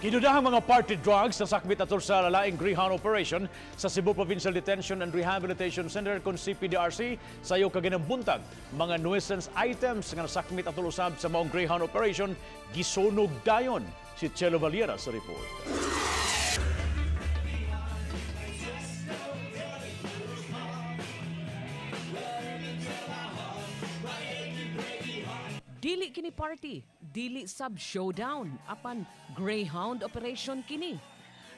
Gidudahang mga party drugs nasakmit atol sa lalaing Greyhound operation sa Cebu Provincial Detention and Rehabilitation Center kon CPDRC sayo kaganang buntag. Mga nuisance items nga nasakmit atol usab sa maong Greyhound operation gisunog dayon. Si Chelo Valiera sa report. Dili kini party, dili sub showdown, apan Greyhound operation kini.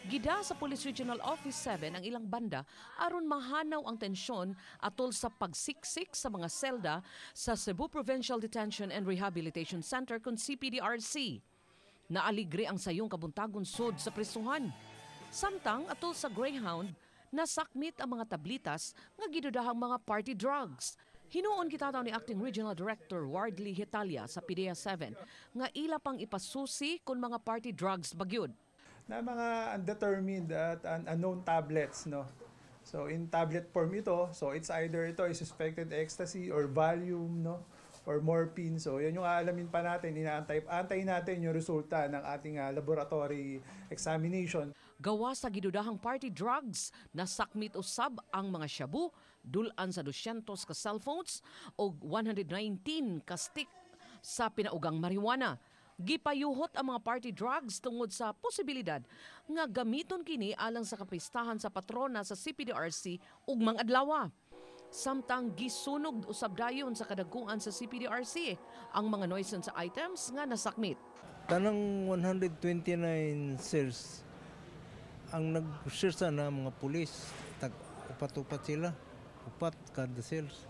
Gida sa Police Regional Office 7 ang ilang banda aron mahanaw ang tensyon atol sa pagsiksik sa mga selda sa Cebu Provincial Detention and Rehabilitation Center kon CPDRC. Naaligre ang sayong kabuntagon sod sa prisuhan. Samtang atol sa Greyhound, nasakmit ang mga tablitas nga gidudahang mga party drugs. Hinuon gitataw ni Acting Regional Director Wardley Hitalia sa PDEA 7 nga ila pang ipasusi kung mga party drugs bagyod. Na mga undetermined at unknown tablets, no? So in tablet form ito, so it's either ito is suspected ecstasy or Valium, no? Or morphine. So yan yung aalamin pa natin, inaantay natin yung resulta ng ating laboratory examination. Gawa sa gidudahang party drugs, nasakmit usab ang mga shabu, dulan sa 200 ka cellphones o 119 ka stick sa pinaugang marijuana. Gipayuhot ang mga party drugs tungod sa posibilidad nga gamiton kini alang sa kapistahan sa patrona sa CPDRC ug mga adlaw. Samtang gisunog usab dayon sa kadaguan sa CPDRC ang mga nuisance items nga nasakmit. Tanang 129 cells ang nag-search na mga pulis, tag upat-upat sila, upat kada cells.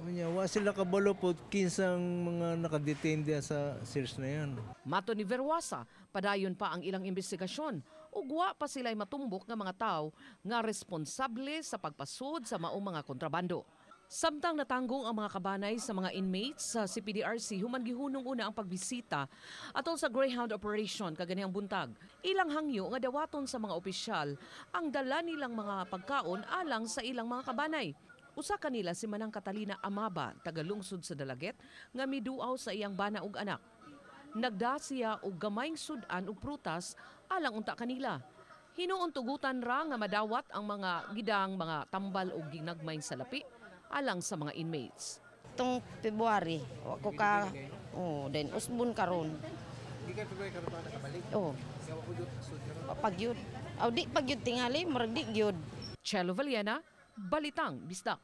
Unya, wa sila kabalo po kinsang mga nakadetain diya sa cells na yan. Mato ni Verwasa, padayon pa ang ilang investigasyon ug wa pa sila'y matumbok nga mga tawo nga responsable sa pagpasud sa maong mga kontrabando. Samtang natanggong ang mga kabanay sa mga inmates sa CPDRC human gihunong una ang pagbisita atol sa Greyhound operation kaganihang buntag. Ilang hangyo nga dawaton sa mga opisyal ang dala nilang mga pagkaon alang sa ilang mga kabanay. Usa kanila si Manang Catalina Amaba, taga-lungsod sa Dalaguete, nga miduaw sa iyang bana ug anak. Nagda siya og gamayng sud-an ug prutas alang unta kanila. Hinuon tugutan ra nga madawat ang mga gidang mga tambal ug ginagmayng salapi alang sa mga inmates. Itong February, wa ko ka, oh, then usbon karon. Gikan February karon pa nakabalik. Oh. Wa Pagyud. Aw di pagyud tingali, murag di gyud. Chelo Valiena, Balitang Bisdak.